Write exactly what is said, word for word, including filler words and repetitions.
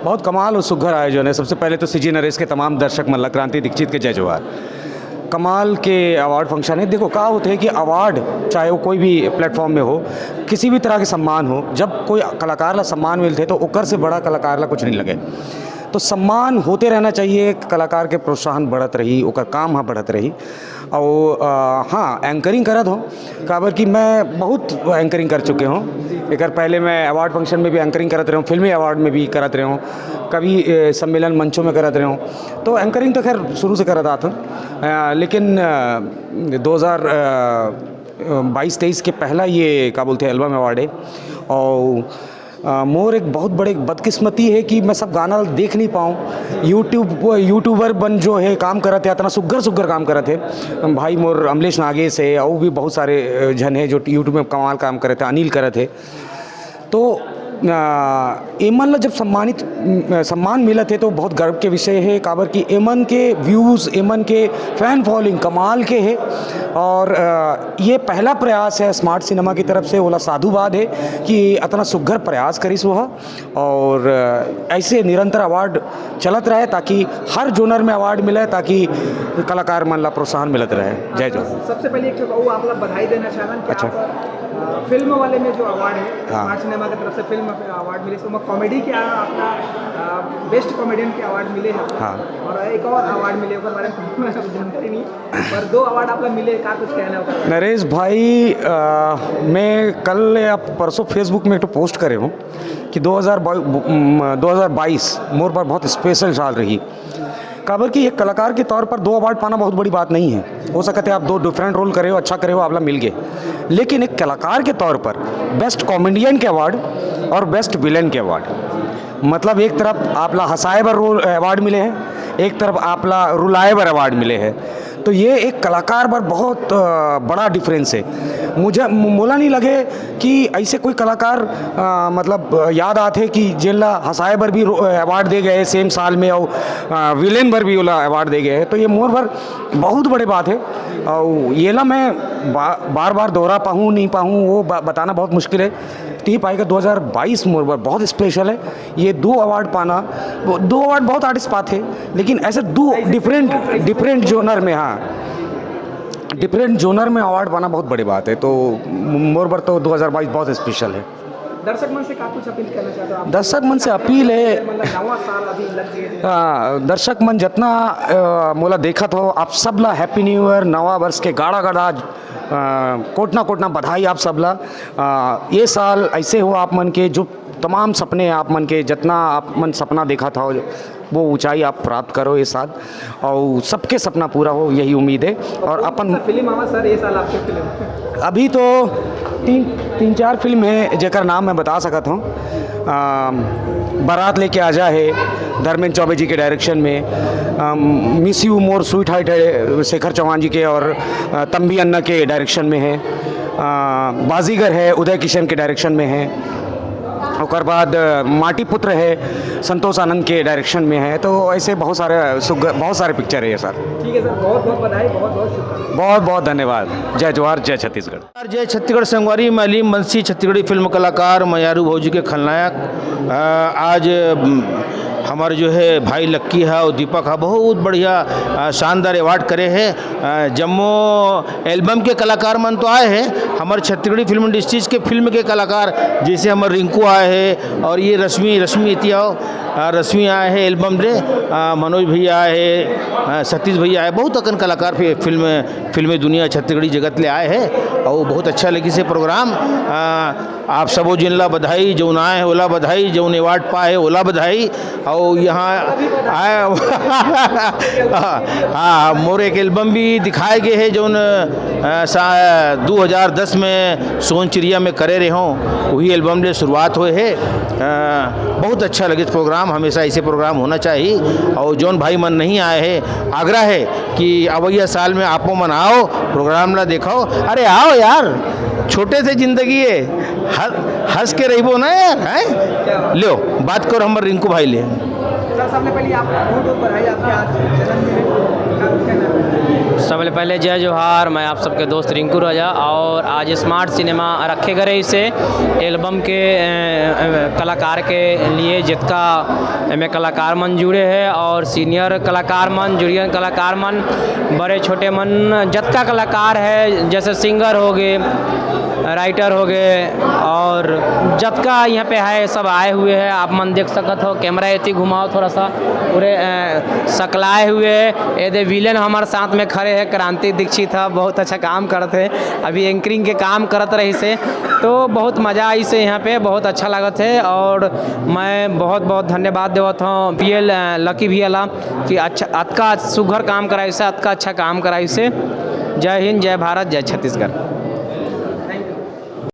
बहुत कमाल और सुघर आयोजन है। सबसे पहले तो सीजी नरेश के तमाम दर्शक मन ला क्रांति दीक्षित के जय जोहार। कमाल के अवार्ड फंक्शन है। देखो, का होते है कि अवार्ड, चाहे वो कोई भी प्लेटफॉर्म में हो, किसी भी तरह के सम्मान हो, जब कोई कलाकार ला सम्मान मिलते तो ओकर से बड़ा कलाकार ला कुछ नहीं लगे। तो सम्मान होते रहना चाहिए, कलाकार के प्रोत्साहन बढ़त रही, ओकर काम ह बढ़त रही। और अ, हाँ, एंकरिंग करत हो, काबर कि मैं बहुत एंकरिंग कर चुके हूँ। एकर पहले मैं अवार्ड फंक्शन में भी एंकरिंग करत रहे हूँ, फिल्मी अवार्ड में भी करत रहे हूँ, कवि अ, सम्मेलन मंचों में करत रहे हूँ। तो एंकरिंग तो खैर शुरू से करत आत हूँ, अ, लेकिन अ, दो हज़ार बाईस तेईस के पहला ये, का बोलते हैं, एल्बम अवार्ड है। और अ, मोर एक बहुत बड़े बदकिस्मती है कि मैं सब गाना देख नहीं पाऊँ। यूट्यूब, यूट्यूबर बन जो है काम करत है, इतना सुग्घर सुग्घर काम करत है। भाई मोर अमलेश नागेश है, और भी बहुत सारे अ, झन है जो यूट्यूब में कमाल काम करत है, अनिल करत है। तो अ, एमन ला जब सम्मानित, अ, सम्मान मिलत है तो बहुत गर्व के विषय है, काबर कि एमन के व्यूज़, एमन के फैन फॉलोइंग कमाल के है। और अ, ये पहला प्रयास है स्मार्ट सिनेमा की तरफ से, ओला साधुवाद है कि इतना सुग्घर प्रयास करिस वो। और अ, ऐसे निरंतर अवार्ड चलत रहे, ताकि हर जोनर में अवार्ड मिले, ताकि कलाकार मन ला प्रोत्साहन मिलत रहे। जय जोहार। सबसे पहले एक ठो अउ आप ला बधाई देना चाहन कि अच्छा। आप, अ, फिल्म वाले में जो अवार्ड है, हाँ। स्मार्ट सिनेमा की तरफ से फिल्म अवार्ड मिले, उसमें कॉमेडी के आपका, अ, बेस्ट कॉमेडियन के अवार्ड मिले हैं। हाँ। और एक और अवार्ड मिले, ओकर बारे में जानकारी नहीं, पर दो अवार्ड आप ला मिले, का कुछ कहना होता है? नरेश भाई, अ, मैं कल या परसों Facebook में एक ठो पोस्ट करे हूँ कि दो हज़ार बाईस, उम, दो हज़ार बाईस मोर बर बहुत स्पेशल साल रही, काबर कि एक कलाकार के तौर पर दो अवार्ड पाना बहुत बड़ी बात नहीं है। हो सकता है आप दो डिफरेंट रोल करे हो, अच्छा करे हो, आपला मिल गए, लेकिन एक कलाकार के तौर पर बेस्ट कॉमेडियन के अवार्ड और बेस्ट विलेन के अवार्ड, मतलब एक तरफ आपला हंसाए बर रोल अवार्ड मिले हैं, एक तरफ आपला रुलाए बर अवार्ड मिले हैं। तो ये एक कलाकार बर बहुत अ, बड़ा डिफरेंस है। मुझे, मोला नहीं लगे कि ऐसे कोई कलाकार अ, मतलब अ, याद आते कि जेन ला हंसाए बर भी रो-, अवार्ड दे गए सेम साल में, और अ, विलेन बर भी ओला अवार्ड दे गए हैं। तो ये मोर बर बहुत बड़े बात है। और ये ला मैं बा-, बार बार दोहरा पाऊँ नहीं पाऊँ, वो बा-, बताना बहुत मुश्किल है। ती पाएगा दो हज़ार बाईस मोर बर बहुत स्पेशल है। ये दो अवार्ड पाना, वो दो अवार्ड बहुत आर्टिस्ट पाते, लेकिन ऐसे दो डिफरेंट, डिफरेंट जोनर में, हाँ, डिफरेंट जोनर में अवार्ड पाना बहुत बड़ी बात है। तो मोर बर तो दो हज़ार बाईस बहुत स्पेशल है। दर्शक मन से का कुछ अपील करना चाहते हो आप? दर्शक मन से अपील है, मतलब नवा साल अभी लग गए हैं। हाँ, दर्शक मन जितना अ, मोला देखत हो, आप सब ला हैप्पी न्यू ईयर, नवा वर्ष के गाड़ा गाड़ा अ, कोटना कोटना बधाई आप सब ला। अ, ये साल ऐसे हो आप मन के, जो तमाम सपने आप मन के, जितना आप मन सपना देखत हो, वो ऊंचाई आप प्राप्त करो ये साल, और सबके सपना पूरा हो, यही उम्मीद है। और अपन फिल्म आवा सर ये साल आपके फिल्म? अभी तो तीन, तीन चार फिल्म है जेकर नाम मैं बता सकत हूँ। अम, बारात लेके आजा है धर्मेंद्र चौबे जी के डायरेक्शन में, अम, मिस यू मोर स्वीट हार्ट है शेखर चौहान जी के और अ, तंबी अन्ना के डायरेक्शन में है। अ, बाजीगर है उदय किशन के डायरेक्शन में है। ओकर बाद अ, माटी पुत्र है संतोष आनंद के डायरेक्शन में है। तो ऐसे बहुत सारे सुग-, बहुत सारे पिक्चर है ये सर। ठीक है सर, बहुत बहुत बधाई, बहुत बहुत शुभकामनाएं। बहुत बहुत धन्यवाद। जय जोहार, जय छत्तीसगढ़। जय छत्तीसगढ़ संगवारी, मैं अलीम बंसी, छत्तीसगढ़ी फिल्म कलाकार, मयारू भौजी के खलनायक। अ, आज, अम, हमारे जो है भाई लक्की है और दीपक है, बहुत बढ़िया, अ, शानदार अवार्ड करे हैं। अ, जम्मो एल्बम के कलाकार मन तो आए हैं, हमारे छत्तीसगढ़ी फिल्म इंडस्ट्रीज के फिल्म के कलाकार, जैसे हमारे रिंकू आए हैं और ये रश्मि, रश्मि एती आओ, अ, रश्मि आए हैं एल्बम ले, अ, मनोज भैया आए हैं, अ, सतीश भैया आए, बहुत अकन कलाकार फि-, फिल्म फिल्मी दुनिया छत्तीसगढ़ी जगत ले आए हे अउ बहुत अच्छा लगिस हे प्रोग्राम। आ, आप सबो जिन ला बधाई, जउन आए हे ओला बधाई, जउन अवार्ड पाए हे ओला बधाई। अउ यहाँ आए हाँ, मोर एक एल्बम भी दिखाए गे हे जउन, आ, सा-, दू हजार दस में सोनचिड़िया में करे रेहेंव, वही एल्बम ले शुरुआत होए हे। आ, बहुत अच्छा लगिस प्रोग्राम, हमेशा ऐसे प्रोग्राम होना चाहिए। अउ जउन भाई मन नहीं आए हे, आग्रह हे कि अवइया साल में आपो मन आओ, प्रोग्राम ला देखो। अरे आओ यार, छोटे से जिंदगी हे, ह-, हंस के रहिबो ना यार, हैं? ल्यो, बात करो हमर रिंकू भाई ले। सबले पहले आपको बहुत बहुत बधाई आपके आज जन्मदिन का कहना है। सबले पहले जय जोहार, मैं आप सबके दोस्त रिंकू राजा और आज स्मार्ट सिनेमा रखे गए इसे एल्बम के अ, अ, कलाकार के लिए जितका एमे कलाकार मन जुड़े हैं और सीनियर कलाकार मन, जूनियर कलाकार मन, बड़े छोटे मन, जतका कलाकार है जैसे सिंगर हो गए, राइटर हो गए और जतका यहाँ पे है सब आए हुए हैं। आप मन देख सकत हो, कैमरा एती घुमाओ थोड़ा सा, पूरे अ, सकलाए हुए हैं। ये दे विलेन हमारे साथ में खड़े हैं, क्रांति दीक्षित है, बहुत अच्छा काम करत है, अभी एंकरिंग के काम करत रही से, तो बहुत मज़ा आई से यहाँ पे, बहुत अच्छा लगत है और मैं बहुत बहुत धन्यवाद देवत हूँ पीएल लकी भैया ला कि अच्छा अतका सुघर काम कराई से, अतका अच्छा काम कराई से। जय हिंद, जय भारत, जय छत्तीसगढ़।